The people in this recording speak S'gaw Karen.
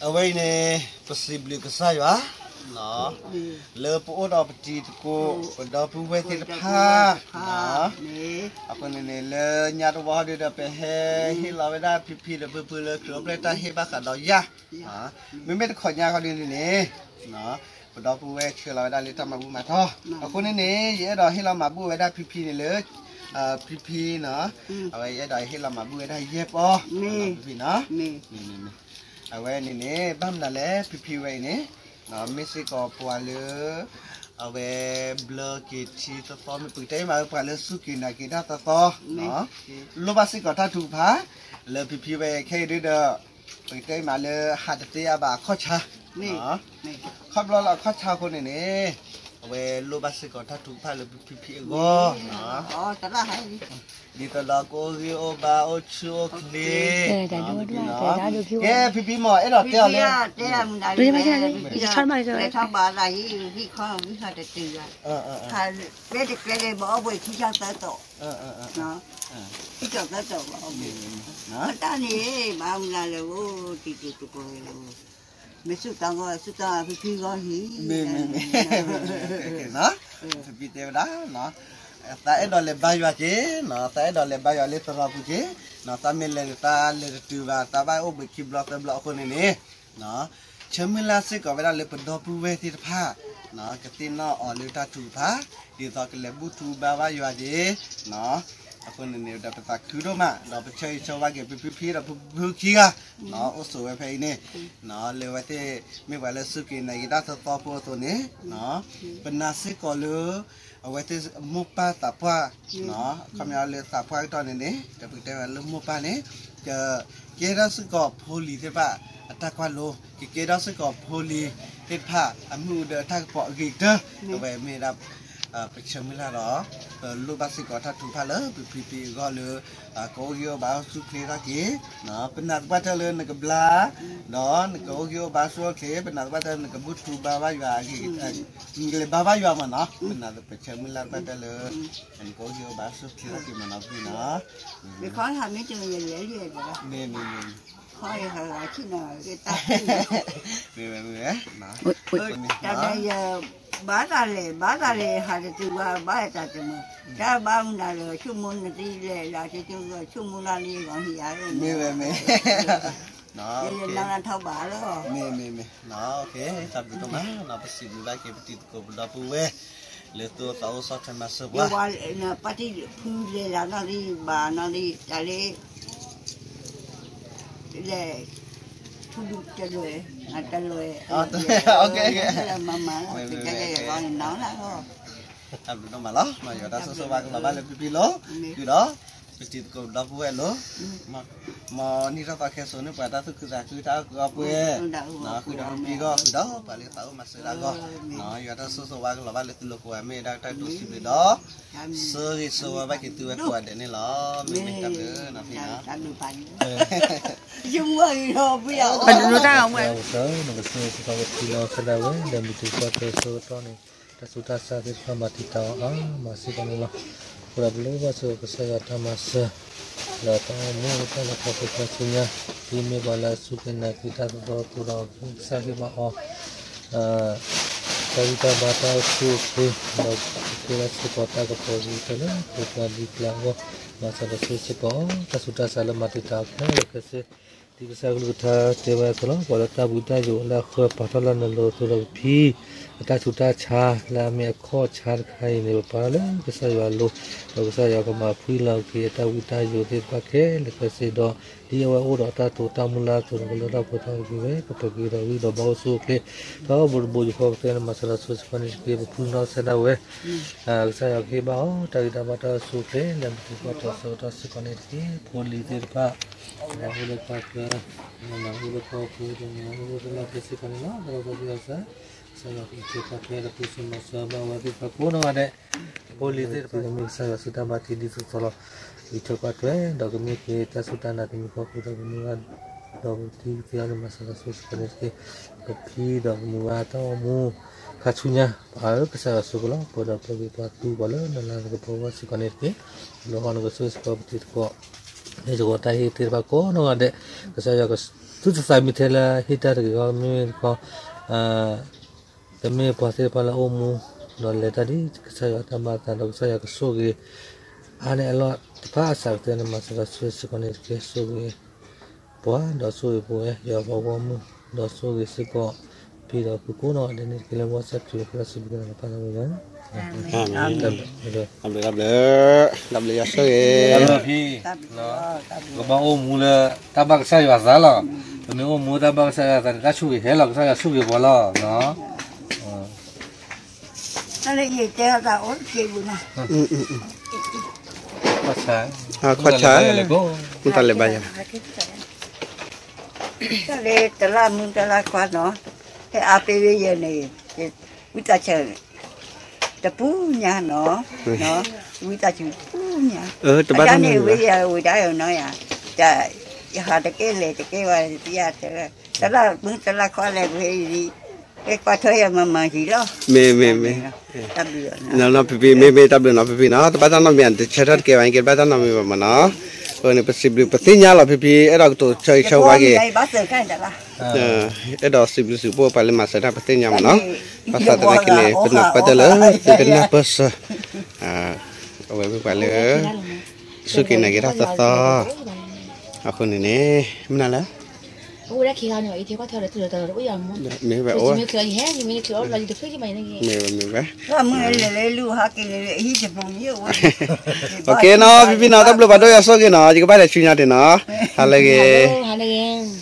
အဝဲအံၤန့ၣ် ပစံးဘျုးကစၢ်ယွၤ လၢပအိၣ်ဒီးပတံၤသကိး ပဒီပုၢ်ဝဲၢ်သ့ၣ်တဖၣ် အဃိန့ၣ်န့ၣ် လၢညါတဝီဟီဒုဒီး ပဟဲဟ့ၣ်လီၤဝဲဒၣ်ဖံဖံဒီးဖုဖုလၢ ခရံာ်အိၣ်ဖျဲၣ်တၢ်ဟ့ၣ်ဘၣ်ဃးဒီးယၤ မ့မ့ၢ်တခီညါခီဒုန့ၣ်န့ၣ် ပဒီပုၢ်ဝဲၢ်ဆှၢလီၤဝဲဒၣ်လၢတၢ်မၤဘူၣ်မၤတီၢ် အဃိန့ၣ်န့ၣ် ယအဲၣ်ဒိးဟ့ၣ်လီၤမၤဘူၣ်ဝဲဒၣ်ဖံဖံန့ၣ်လၢ ဖံဖံနီၤ အဝဲယအဲၣ်ဒိးဟ့ၣ်လီၤမၤဘူၣ်ဝဲဒၣ်ယဲၢ်ပီၢ် ဖံဖံနီၤ အဝဲန့ၣ်န့ၣ် ဘၣ်မနုၤလဲၣ် ဖံဖံဝဲအံၤန့ၣ် မ့ၢ်စ့ၢ်ကီးပှၤလၢ အဝဲ ဘျၢက့ၤထံသီသီ မ့ၢ်ပကတဲမးပှၤလၢစူၢ်က့ၤနာ်က့ၤတၢ်သီသီ လိၣ်ဘၣ်စ့ၢ်ကီးတၢ်ထုကဖၣ် လၢဖံဖံဝဲခဲအံၤဒုဒီး ပကတဲမးလၢဟးတသ့အါဘၣ်အခီၣ်ဆါ ခီဖျိလၢအခီၣ်ဆါအဃိန့ၣ်န့ၣ် အဝဲလိၣ်ဘၣ်စ့ၢ်ကီးတၢ်ထုကဖၣ်လၢဖံဖံအဂီၢ် ဒ်သိးဒီးကအိၣ်ဂံၢ်အိၣ်ဘါအိၣ်ဆူၣ်အိၣ်ချ့ ကဲဖံဖံမ့ၢ်အဲၣ်ဒိးတဲအီၤလၢ လဲၤထီၣ်ဘၣ်သးဟံၣ် ဟံၣ်ခီ ဟံၣ်ခီတတုၤဘၣ် ကျဲတကျဲလၢဘၣ်အိၣ်ဘှံး ထံဆၢသၢတီၢ် ထံဆၢသၢတီၢ်ဘၣ်အိၣ်ဘှံး အတၢ်န့ၣ် ဘၣ်မနုၤလဲၣ် အိၣ်တံၤတံၤတကိး မ့ၢ်ဆူၣ်တီၢ်ဂီၢ် ဆူၣ်တီၢ်ဖံဖံဂီၢ်ဟံၣ် မ့ၢ်မ့ၢ်မ့ၢ် ဖံဖံတဲဝဲဒၣ် သးအဲၣ်ဒိးလဲၤဘါယွၤက့ၤ သးအဲၣ်ဒိးလဲၤဘါယွၤလၢသရိာ်ပူၤက့ၤ သးမ့ၢ်လဲၤလၢသးလဲၤတတုၤဘၣ် သးဘၣ်အိၣ်ဘှံးခံဘျီသၢဘျီအဃိန့ၣ်န့ၣ် ဆၢမုၢ်လၢ်စ့ၢ်ကီးဝဲဒၣ်လၢပဒီပုၢ်ဝဲၢ်သ့ၣ်တဖၣ် ကသ့ၣ်နီၣ်အီၤလၢတၢ်ထုကဖၣ် ဒ်သိးကလဲၤဘူၣ်ထူဘါဘါယွၤက့ၤ အဃိန့ၣ်န့ၣ်ဒီးပသးခုဒိၣ်မး ဒီးပဆၢဂ့ၤဆၢဝါက့ၤဖံဖံဒီးဖုဖုခံဂၤ အိၣ်ဆိးဝဲဖဲအံၤန့ၣ် လၢအဝဲသ့ၣ်မ့ၢ်ပှၤလၢစူၢ်က့ၤနာ်က့ၤတၢ်သီသီဖိအသိးန့ၣ် ပနာ်စ့ၢ်ကီးလၢ အဝဲသ့ၣ်မိၢ်ပၢ်သးပှၢ် ခီပညီလၢသးပှၢ်ကတီၢ်န့ၣ်န့ၣ် ဒီးပကတဲဝဲလၢမိၢ်ပၢ်န့ၣ် ကကဲထီၣ်စ့ၢ်ကီးဖိလံၤသ့ၣ်တဖၣ် အတၢ်ကွၢ်လိ ကကဲထီၣ်စ့ၢ်ကီးဖိလံၤသ့ၣ်တဖၣ် အမ့ၣ်အူဒီးအတၢ်ကပီၤအဂ့ၤကတၢၢ် အဝဲမ့ၢ်ဒၣ် ပဆၢမုၢ်လၢ်ဒီး ပလိၣ်ဘၣ်စ့ၢ်ကီးတၢ်ထုကဖၣ်လၢဖံဖံအဂီၢ်လၢ ကအိၣ်ဂံၢ်အိၣ်ဘါအိၣ်ဆူၣ်အိၣ်ချ့ထီၣ်က့ၤ ပနာ်သပှၢ်တၢၢ်လၢနကဘျါ ဒီးနကအိၣ်ဂံၢ်အိၣ်ဘါဆူၣ်အိၣ်ချ့ ပနာ်သပှၢ်တၢၢ်လၢနကဘူၣ်ထူဘါဘါယွၤ နကလဲၤဘါဘါယွၤမ့ၢ်နီၤ ပနာ်သပှၢ်ဆၢမုၢ်လၢ်သပှၢ်တၢၢ်လၢ နကအိၣ်ဂံၢ်အိၣ်ဘါဆူၣ်အိၣ်ချ့ထီၣ်က့ၤမ့ၢ်နီၤဖံနီၤ မ့ၢ်မ့ၢ်မ့ၢ် မ့ၢ်မ့ၢ် တၢ်ဒ်ယ ဘၣ်သးလဲၤ ဘၣ်သးလဲၤ ဟးတတုၤဘၣ် ဘၣ်တၢ်တမုာ် တၢ်ဘၣ်မနုၤလဲၣ် ဆိကမိၣ်နတံၤလဲၣ် လၢတတုၤ ဆိကမိၣ်လၢလံဂီၤဟံၣ်ယၤ မ့ၢ်ဝဲမ့ၢ် နထီၣ်ဘၣ်လီၤ မ့ၢ်မ့ၢ်မ့ၢ် တၢ်ဘျုးဒိၣ်မး ပစံးဘျုးဘၣ်က့ၤပတံၤသကိးပဒီပုၢ်ဝဲၢ် လၢသူၣ်အိၣ်သးအိၣ်ဆီၣ်ထွဲမၤစၢၤပှၤ ပှၤ ပၣ်တံၣ်ဖုလဲၤလၢနီၣ်လံ ဘၣ်နီၣ်လံ တၢ်လၢ လဲၤ ထူဒူတလွဲၢ် တလွဲၢ် မၤမၤလီၤ တကဲကဲယဂီၢ်န့ၣ်နီၤလၢ တၢ်ဘျုးဒိၣ်မးလီၤ ယွၤတၢ်ဆိၣ်ဂ့ၤဆိၣ်ဝါကလီၤဘၣ်လၢဖံဖံလီၤ ဃုာ်ဒီး ပတံၤသကိးဒီပုၢ်ဝဲၢ်လီၤ မ်နံၣ်ထီၣ်သီခဲစိၤန့ၣ် ပှၤတၢ်သူၣ်ခုသးခုတၢ်အီၣ်ကုးအီပှဲၤ ဃုာ်ဒီးဖံဖံဂီၢ် ဃုာ်ဒီးပှၤလၢသးအိၣ်မၤစၢၤတၢ်အဂီၢ် ယွၤတၢ်ဆိၣ်ဂ့ၤဆိၣ်ဝါကလီၤဘၣ်လၢသုလိၤကိးဂၤ မ့ၢ်ဒၣ်တၢ်ကတိၤစံးဘျုးဒီး ဆိၣ်ဂ့ၤဆိၣ်ဝါဘၣ်က့ၤသုဝဲကိးဂၤဒဲးန့ၣ်လီၤ မ့မ့ၢ်တၢ်ဘျုးနီၤဖံနီၤ ယမူအံၤဒီးပယီၤ ပဒိတၢ်ဂီၤမူ ကစၢ်ယွၤကဆိၣ်ဂ့ၤဆိၣ်ဝါက့ၤသုလီၤ ဆၢဒၣ်ဝဲ ဒီးမုၢ်တနံၤဃီတၢ်ဆၢကတီၢ်န့ၣ် တၢ်ဆူးတၢ်ဆါသ့ၣ်တဖၣ်မၤတံာ်တာ်အီၤအါမးစ့ၢ်ကီးန့ၣ်လီၤ. အဃိဒီးပလိၣ်ဘၣ်စ့ၢ်ကီးကစၢ်ယွၤတၢ်မၤစၢၤ ဒီးတၢ်အိၣ်မူတၢ်လဲၤခီဖျိခါဆူညါ ဒ်မ့ၢ်ပှၤလၢအစူၢ်က့ၤနာ်က့ၤတၢ်သီသီအဃိဒီး ကစၢ်ဟ့ၣ်ဘၣ်အီၤ တၢ်ဂံၢ်တၢ်ဘါတၢ်အိၣ်ဆူၣ်အိၣ်ချ့ ဒီးကကဲထီၣ်စ့ၢ်ကီးတၢ်ကပီၤကံၤကတၢၢ်လၢပပှၤဒ်ပျၢ်အဂီၢ် မၤစၢၤဒီးဆိၣ်ဂ့ၤစ့ၢ်ကီး တၢ်ဆူးတၢ်ဆါလၢမၤတံာ်တာ်အီၤခဲလၢာ်ခဲဆ့ ဒ်ကစၢ်ကလုၢ်ကထါတဲဝဲအသိးလီၤ. ပှၤလၢတၢ်ပူၤတၢ်ယိာ်လၢအဃၢၤပာ်ထီၣ်လၢနလိၤအသိးဒီးပဖံ အတၢ်ဆူးတၢ်ဆါလၢအမ့ၢ်အခီၣ်ဆါတခါအံၤန့ၣ် ပပာ်ထီၣ်လၢကစၢ်ယွၤအလိၤ ဒီးကစၢ်ယွၤကမၤဖှံလီၤက့ၤအတၢ်ပူၤတၢ်ယိာ်သ့ၣ်တဖၣ်ခဲလၢာ်ခဲဆ့ဒီး ဒ်အဝဲအိၣ်ဒီးတၢ်တိာ်တၢ်မုၢ်လၢ်အသိးဒီး ကလၢထီၣ်ပှဲၤထီၣ်က့ၤဝဲ ကပှဲၤက့ၤဒီးဂံၢ်ဒီးဘါအိၣ်ဆူၣ်အိၣ်ချ့ ထီဘိတဘိယူၢ်ဃီကတၢၢ်န့ၣ် မၤစၢၤဒီးဆိၣ်ဂ့ၤစ့ၢ်ကီးန့ၣ်တက့ၢ်. ပဖုနီၢ်ကစၢ်ဒၣ်ဝဲ ကစၢ်ယွၤကဟ့ၣ်ဘၣ်အီၤ တၢ်ဂံၢ်တၢ်ဘါတၢ်အိၣ်ဆူၣ်အိၣ်ချ့ လၢမုၢ်တနံၤဃီတၢ်ဆၢကတီၢ်စ့ၢ်ကီးန့ၣ်တက့ၢ်. ဖိလံၤသ့ၣ်တဖၣ် မ့ၢ်အိၣ်လၢခီၣ်ချၢ မ့ၢ်အိၣ်လၢခီၣ်ချၢ မ့ၢ်အိၣ်လၢလီၢ်ခံစ့ၢ်ကီးန့ၣ်လီၤ. တၢ်လီၢ်တၢ်ကျဲစ့ၢ် ကစၢ်ယွၤကဆိၣ်ဂ့ၤဆိၣ်ဝါက့ၤ ဒီးပူၤစ့ၢ်မၤစၢၤဘၣ်ဝဲသ့ၣ်တဖၣ်ကိးနီၢ်ဂၤဒဲး ဖိလံၤသ့ၣ်တဖၣ် မ့ၢ်ကစၢ်ယွၤစုတၢ်ဘၣ်တ့ဒ်သိးသိးလီၤ. ဂံၢ်ထီၣ်ပာ်ထွဲ ဒီးကမ့ၢ်က့ၤတၢ်စူၢ်တၢ်နာ်တမံၤဃီဃုာ်ဒီးကမုၢ်ဂၤ ဒီးပတံၤသ့ၣ်အီၤန့ၣ် မၤစၢၤဒီးဆိၣ်ဂ့ၤစ့ၢ်ကီးန့ၣ်တက့ၢ်. ပဖံဒီးပမုၢ်ဂၤတၢ်အိၣ်မူ ခါဆူညါ ပၢ်ဧၢ ကစၢ်ယွၤဆိၣ်ဂ့ၤလီၤ. ပှဲၤဒီးပှဲၤက့ၤပှၤသူပှၤလၢနလၤနကပီၤဝဲစ့ၢ်ကီးန့ၣ်တက့ၢ်. လီၤဟီၣ်နကဆိၣ်ဂ့ၤစ့ၢ်ကီးပတံၤသကိး ဟ့ၣ်ယဂီၢ်တၢ်ဟ့ၣ်သ့ၣ်တဖၣ်ကိးနီၢ်ဂၤဒဲး, ကစၢ်ယွၤကသူၣ်တသးမံထဲလၢဟ့ၣ်တၢ်တဂ့ၤဂီၢ် မ့မ့ၢ်တခီ တမ့ၢ်ပှၤသ့ၣ်တဖၣ်လၢအအိၣ်မူ ဒီးလဲၤတၢ်ဒ်ကစၢ်ယွၤတၢ်ဘၣ်သးဒီးကစၢ်ယွၤကဆိၣ်ဂ့ၤ အါန့ၢ်အလီၢ်တဖၣ်အစှၤကတၢၢ်န့ၣ် မၤစၢၤဒီးဆိၣ်ဂ့ၤစ့ၢ်ကီးန့ၣ်တက့ၢ်. ဆိၣ်ဂ့ၤပှၤဒီးဆိၣ်ဂ့ၤပဝဲယွၤအပှၤဂီၢ်မုၢ် ဒီးဆိၣ်ဂ့ၤစ့ၢ်ကီး ဖံဒီးဖုကိးနီၢ်ဂၤဒဲးန့ၣ်တက့ၢ်. လၢမ်ကစၢ်ခရံာ်အပူၤစံးဘျုးက့ၤနၤပၢ်သးဝံၤလီၤ. အၤမ့ၣ်, တၢ်ဘျုး, တၢ်ဘျုးယွၤဆိၣ်ဂ့ၤ, ကဘၣ်အိၣ်မူလၢတၢ်ဘၣ်ကစၢ်ယွၤအသးလီၤ. ပမ့ၢ်အိၣ်မူတၢ်ဘၣ်ကစၢ်ယွၤအသးန့ၣ် တၢ်ဆိၣ်ဂ့ၤဟဲလီၤ ကစၢ်ယွၤဆိၣ်ဂ့ၤပှၤလီၤ. တၢ်လၢယတဲအသးအိၣ်တက့ၢ်ပူၤနီၤ, ခီၣ်ဆါ, မုၢ်တၢ်လဲၤဘါယၤ, တၢ်လၢတလၢမူတလၢခွါနီၤ, ဟဲအါပ့ၤဝဲယဲန့ၣ်, ဝံသးစူၤ တပူၤညါနီၤ, ဝံသးစူၤတပူၤညါ, အတၢ်န့ၣ်ဝဲယဲဝဲဒၣ်နီၤယၤ, ယဟးတကဲလဲၤတကဲဝဲ, တလၢမူတလၢခွါလဲၤဝဲ, ကဲကွၢ်ထွဲယၤမၤမၤယံၤလီၤ, မ့ၢ်မ့ၢ်မ့ၢ်, နီၤဖံဖံ မ့ၢ်မ့ၢ်တၢ်ဘျုးနီၤဖံဖံနီၤ, တဘၣ်တၢ်နီတမံၤ တဆၢထၢၣ်တကဲဘၣ် ကဲတဘၣ်တၢ်နီတမံၤဘၣ်မးနီၤ, အဃိန့ၣ် ပစံးဘျုးပသ့ၣ်ညါလီၤဖံဖံ အဲၣ်ဒိးကတိၤဆၢဂ့ၤဆၢဝါက့ၤ အဲၣ်ဒိးစံးဘျုးစံးဖှိၣ်ပှၤလၢမၤစၢၤတၢ်ပသ့ၣ်ညါမးနီၤ, ဘၣ်ဆၣ်သနာ်က့န့ၣ် ပနၢ်ပၢၢ်တၢ်လၢသုကနၢ်ပၢၢ်စၢၤ, အဝဲမ့ၢ်ပှၤလၢ စူၢ်က့ၤနာ်က့ၤတၢ်သီသီ, အဃိန့ၣ်န့ၣ် မနုၤလဲၣ်, မ့ၢ်ဝဲအိၣ်, မ့ၢ်ဝဲ, ကဲနီၤ ဖံဖံနီၤ တၢ်ဘျုးဖးဒိၣ်ယွၤဆိၣ်ဂ့ၤနီၤ ယကဘၣ်လဲၤဆူညါတ့ၢ်နီၤ, ဟါလၢဂ့ၤ, ဟါလၢဂ့ၤ